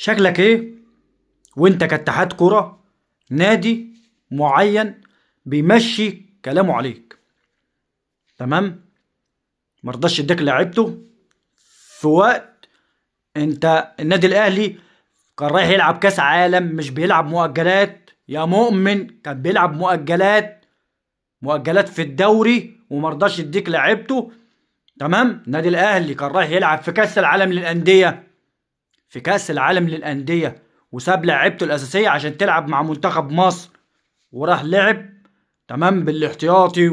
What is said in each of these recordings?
شكلك ايه وانت كاتحاد كرة نادي معين بيمشي كلامه عليك؟ تمام، مرضاش يديك لعيبته في وقت انت النادي الاهلي كان رايح يلعب كاس عالم، مش بيلعب مؤجلات يا مؤمن، كان بيلعب مؤجلات، مؤجلات في الدوري ومرضاش يديك لعيبته. تمام، النادي الاهلي كان رايح يلعب في كاس العالم للاندية، في كاس العالم للاندية، وساب لعيبته الاساسية عشان تلعب مع منتخب مصر، وراح لعب تمام بالاحتياطي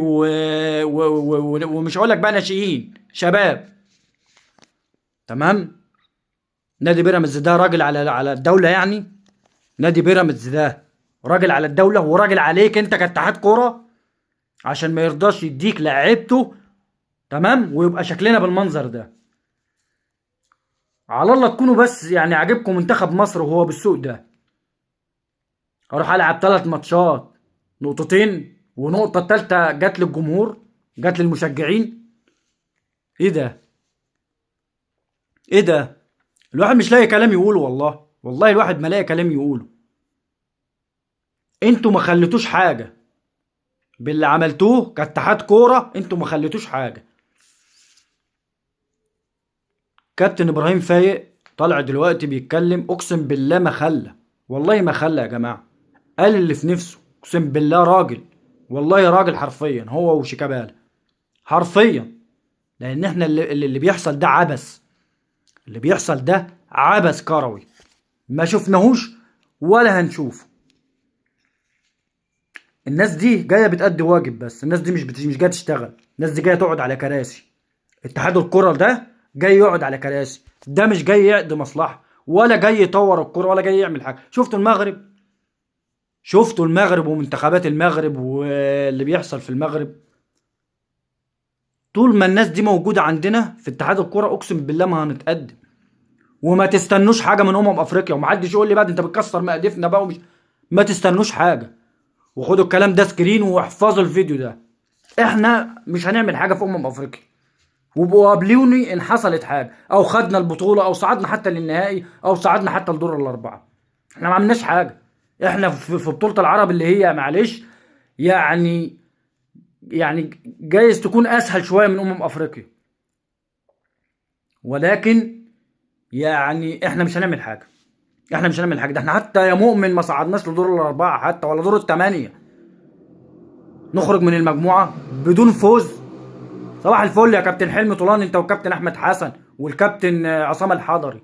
ومش هقول لك بقى ناشئين، شباب. تمام، نادي بيراميدز ده راجل على الدولة، يعني نادي بيراميدز ده راجل على الدولة وراجل عليك انت كاتحاد كورة، عشان ما يرضاش يديك لعيبته. تمام، ويبقى شكلنا بالمنظر ده. على الله تكونوا بس يعني عاجبكم منتخب مصر وهو بالسوق ده. هروح العب 3 ماتشات، نقطتين ونقطة التالتة جت للجمهور، جت للمشجعين. ايه ده؟ ايه ده؟ الواحد مش لاقي كلام يقوله والله، والله الواحد ما لاقي كلام يقوله. انتوا ما خليتوش حاجة باللي عملتوه كاتحاد كورة، انتوا ما خليتوش حاجة. كابتن ابراهيم فايق طالع دلوقتي بيتكلم، اقسم بالله ما خلى، والله ما خلى يا جماعة، قال اللي في نفسه، اقسم بالله راجل، والله راجل حرفيا، هو وشيكابالا حرفيا. لان احنا اللي بيحصل ده عبث، اللي بيحصل ده عبث كروي، ما شفناهوش ولا هنشوفه. الناس دي جاية بتأدي واجب بس، الناس دي مش جاية تشتغل، الناس دي جاية تقعد على كراسي. اتحاد الكرة ده جاي يقعد على كراسي، ده مش جاي يقضي مصلحة ولا جاي يطور الكرة ولا جاي يعمل حاجة. شفتوا المغرب؟ شفتوا المغرب ومنتخبات المغرب واللي بيحصل في المغرب؟ طول ما الناس دي موجودة عندنا في اتحاد الكرة اقسم بالله ما هنتقدم. وما تستنوش حاجة من افريقيا، ومحدش يقول لي بقى انت بتكسر مقاديفنا بقى ومش، ما تستنوش حاجة. وخدوا الكلام ده screen واحفظوا الفيديو ده، احنا مش هنعمل حاجة في افريقيا. وبقوا قابلوني ان حصلت حاجة او خدنا البطولة او صعدنا حتى للنهائي او صعدنا حتى لدور الاربعة، احنا ما عملناش حاجة. احنا في بطوله العرب اللي هي معلش يعني جايز تكون اسهل شوية من افريقيا، ولكن احنا مش هنعمل حاجة، احنا مش هنعمل حاجة. ده احنا حتى يا مؤمن ما صعدناش لدور الاربعة حتى ولا دور الثمانية، نخرج من المجموعة بدون فوز. صباح الفل يا كابتن حلمي طولان، انت والكابتن احمد حسن والكابتن عصام الحضري.